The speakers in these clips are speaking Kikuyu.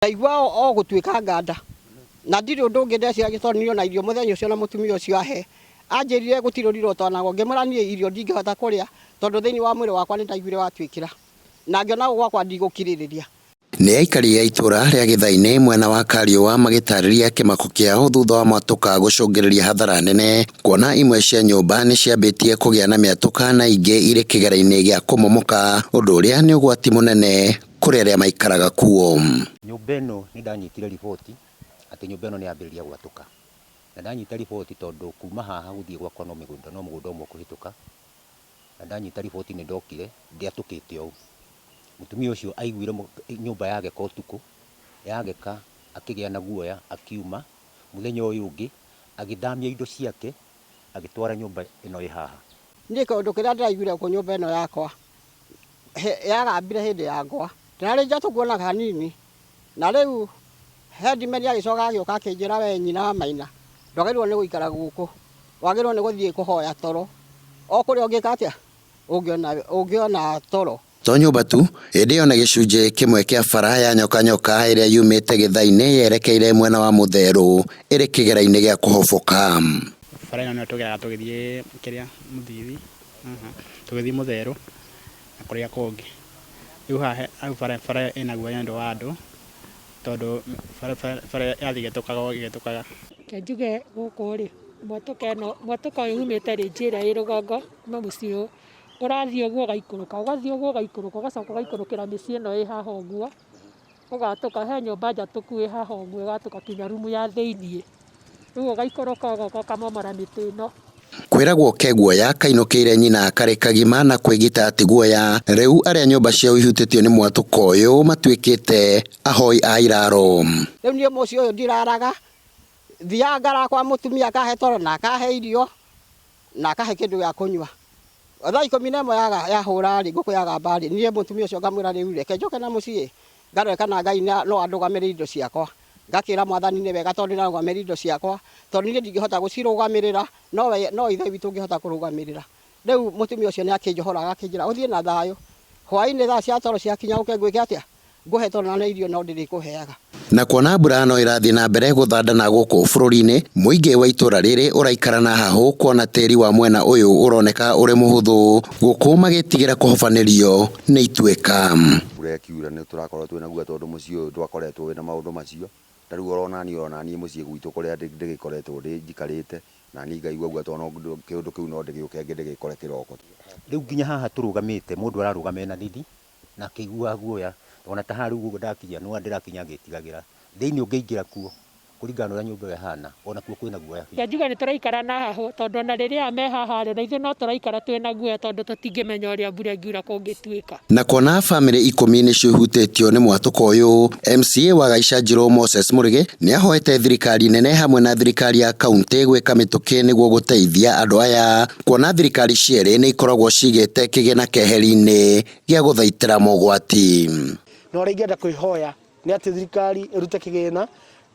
Ndaigua o gũtuĩka nganda na ndirĩ ũndũ ũngĩ ndeciragia tondũ niĩ ona irio mũthenya ũcio na mũtumia ũcio ahe anjĩrire gũtirĩ ũriro ũtonagwo ngĩmwĩra niĩ irio ndingĩhota kũrĩa tondũ thĩinĩ wa mwĩrĩ wakwa nĩ ndaiguire watuĩkĩra na ngĩona gwakwa ndigũkirĩrĩria. Nĩ aikari a itũra rĩa Gĩthai-inĩ mwena wa Kariũa magĩtarĩria kĩmako kĩao thutha wa mwatũka gũcũngĩrĩria hathara nene kuona imwe cia nyũmba nĩ ciambĩtie kũgĩa na mĩatũka na ingĩ irĩ kĩgera-inĩ gĩa kũmomoka ũndũ ũrĩa nĩ ũgwati mũnene kũrĩ arĩa maikaraga kuo. Nyũmba ĩno nĩ ndanyitire riboti atĩ nyũmba ĩno nĩ yambĩrĩria gwatũka. Na ndanyita riboti tondũ kuma haha gũthiĩ gwakwa no mĩgũnda no mũgũnda ũmwe kũhĩtũka. Na ndanyita riboti nĩ ndokire ndĩatũkĩte ũũ. Mũtumia ũcio aiguire nyũmba yageka ũtukũ, yageka akĩgĩa na guoya akiuma. Mũthenya ũyũ ũngĩ agĩthamia indo ciake agĩtwara nyũmba ĩno ĩ haha. Niĩ kĩũndũ kĩrĩa ndĩraiguire gũkũ nyũmba ĩno yakwa yagambire hĩndĩ ya ngwa ndĩrarĩ njatũku ona hanini na rĩu headman agĩcoka agĩũka akĩnjĩra we nyina wa maina ndwagĩrĩirwo nĩ gũikara gũkũ wagĩrĩirwo nĩ gũthiĩ kũhoya toro o kũrĩa ũngĩka atĩa ũngĩona ũngĩona toro. To nyũmba tu, ĩndĩ ona gĩcunjĩ kĩmwe kĩa bara ya Nyoka Nyoka ĩrĩa yumĩte Gĩthai-inĩ yerekeire mwena wa Mũtherũ ĩrĩ kĩgera-inĩ gĩa kũhoboka. Bara ĩno nĩyo tũgeraga tũgĩthiĩ kĩrĩa Mũthithi, tũgĩthiĩ Mũtherũ na kũrĩa kũngĩ. Rĩu haha hau bara bara ĩna guoya nĩ ũndũ wa andũ tondũ bara bara yathiĩ ĩgĩtũkaga o ĩgĩtũkaga. Reke njuge gũkũ rĩ, mwatũka ĩno mwatũka ũyũ umĩte rĩnji ĩrĩa ĩ rũgongo kuma mũciĩ ũyũ, ũrathiĩ ũguo ũgaikũrũka, ũgathiĩ ũguo ũgaikũrũka, ũgacoka ũgaikũrũkĩra mĩciĩ ĩno ĩ haha ũguo, ũgatũka, he nyũmba njatũku ĩ haha ũguo ĩgatũka nginya rumu ya thĩiniĩ. Rĩu ũgaikũrũka ũgoka ũkamomora mĩtĩ ĩno. Kwĩragwo ke guoya kainũkĩire nyina karĩ kagima na kwĩgita ti guoya. Rĩu arĩa nyũmba ciao ihutĩtio nĩ mwatũka ũyũ matuĩkĩte ahoi a iraro. Rĩu niĩ mũciĩ ũyũ ndiraraga, thiaga ngarara kwa mũtumia akahe toro na akahe irio na akahe kĩndũ gĩa kũnyua. Thaa 11 yahũra rĩ, ngũkũ yagamba rĩ, niĩ mũtumia ũcio ngamwĩra rĩu reke njoke na mũciĩ ngarore kana Ngai no andũgamĩrĩre indo ciakwa. Ngakĩra mwathani nĩ wega tondũ nĩ arũgamĩrĩire indo ciakwa, tondũ niĩ ndingĩhota gũcirũgamĩrĩra, nowe no ithe witũ ũngĩhota kũrũgamĩrĩra. Rĩu mũtumia ũcio nĩ akĩnjohora agakĩnjĩra ũthiĩ na thayũ, hwainĩ thaa cia toro ciakinya ũke ngwĩke atĩa? Ngũhe toro na nĩ irio no ndĩrĩkũheaga. Na kuona mbura no ĩrathiĩ na mbere gũthandana gũkũ bũrũri-inĩ, mũingĩ wa itũra rĩrĩ ũraikara na hahũ kuona tĩri wa mwena ũyũ ũroneka ũrĩ mũhũthũ, gũkũ magĩtigĩra kũhobanĩrio nĩ ituĩka. Mbura ĩkiura nĩ tũrakorwo twĩna guoya tondũ mũciĩ ũyũ ndwakoretwo wĩna maũndũ macio. Ta rĩu oro naniĩ oro naniĩ mũciĩ gwitũ kũrĩa ndĩgĩkoretwo ndĩ njikarĩte, naniĩ ngaigua guoya tondũ no kĩũndũ kĩu no ndĩgĩũke ndĩgĩkore kĩroko. Rĩu nginya haha tũrũgamĩte mũndũ ararũgama ena thithi na akĩiguaga guoya, ona ta haha rĩu ũguo ndakinya nĩwona ndĩrakinya ngĩtigagĩra. Thĩinĩ ũngĩingĩra kuo kũringana na ũrĩa nyũmba ĩyo ĩhana, onakuo kwĩna guoya biũ. Reke njuge nĩ tũraikara na hahũ tondũ ona rĩrĩa aya me haha rĩ, ona ithuĩ no tũraikara twĩna guoya tondũ tũtingĩmenya ũrĩa mbura ĩngiura kũngĩtuĩka. Na kuona bamĩrĩ 10 nĩcio ihutĩtio nĩ mwatũka ũyũ, MCA wa Gaicanjirũ Moses Mũrĩgĩ nĩ ahoete thirikari nene hamwe na thirikari ya kauntĩ gwĩka mĩtũkĩ nĩguo gũteithia andũ aya kuona thirikari cierĩ nĩ ikoragwo cigĩte kĩgĩna keheri-inĩ gĩa gũthaitĩra mogwati. Na ũrĩa ingĩenda kwĩhoya nĩ atĩ thirikari ĩrute kĩgĩna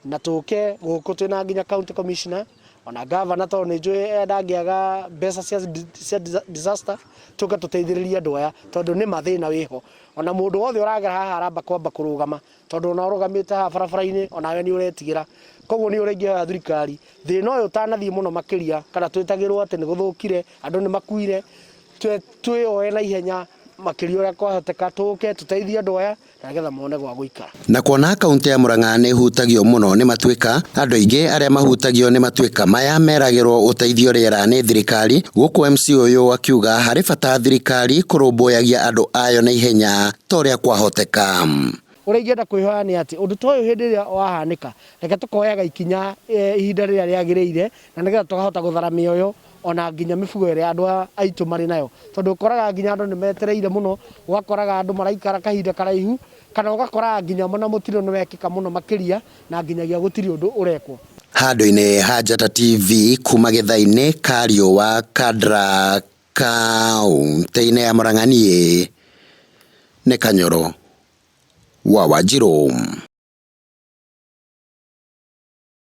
na tũke gũkũ twĩna nginya county commissioner ona governor tondũ nĩ njũĩ ndangĩaga mbeca cia disaster tũke tũteithĩrĩrie andũ aya tondũ nĩ ma thĩna wĩho. Ona mũndũ wothe ũragera haha aramba kwamba kũrũgama tondũ ona ũrũgamĩte haha barabara-inĩ onawe nĩ ũretigĩra. Koguo nĩ ũrĩa ingĩhoya thirikari thĩna ũyũ ũtanathiĩ mũno makĩria kana twĩtagĩrwo atĩ nĩ gũthũkire andũ nĩ makuire twĩyoe na ihenya makĩria ũrĩa kwahoteka tũke tũteithie andũ aya na nĩgetha mone gwa gũikara. Na kuona kaunti ya Murang'a nĩ ĩhutagio mũno nĩ matuĩka, andũ aingĩ arĩa mahutagio nĩ matuĩka maya meragĩrwo ũteithio rĩera nĩ thirikari, gũkũ MC ũyũ akiuga harĩ bata thirikari kũrũmbũyagia andũ ayo na ihenya ta ũrĩa kwahoteka. Ũrĩa ingĩenda kwĩhoya nĩ atĩ ũndũ ta ũyũ hĩndĩ ĩrĩa wahanĩka, reke tũkoyaga ikinya ihinda rĩrĩa rĩagĩrĩire na nĩgetha tũkahota gũthara mĩoyo ona nginya mĩbugo ĩrĩa andũ aitũ marĩ nayo. Tondũ ũkoraga nginya andũ nĩ metereire mũno, ũgakoraga andũ maraikara kahinda karaihu, kana ũgakoraga nginya ona mũtino nĩ wekĩka mũno makĩria na nginyagia gũtirĩ ũndũ ũrekwo. Handũ-inĩ ha Njata TV kuma Gĩthai-inĩ ka Riũa Kandara kaũntĩ-inĩ ya Murang'a niĩ nĩ Kanyoro wa Wanjirũ.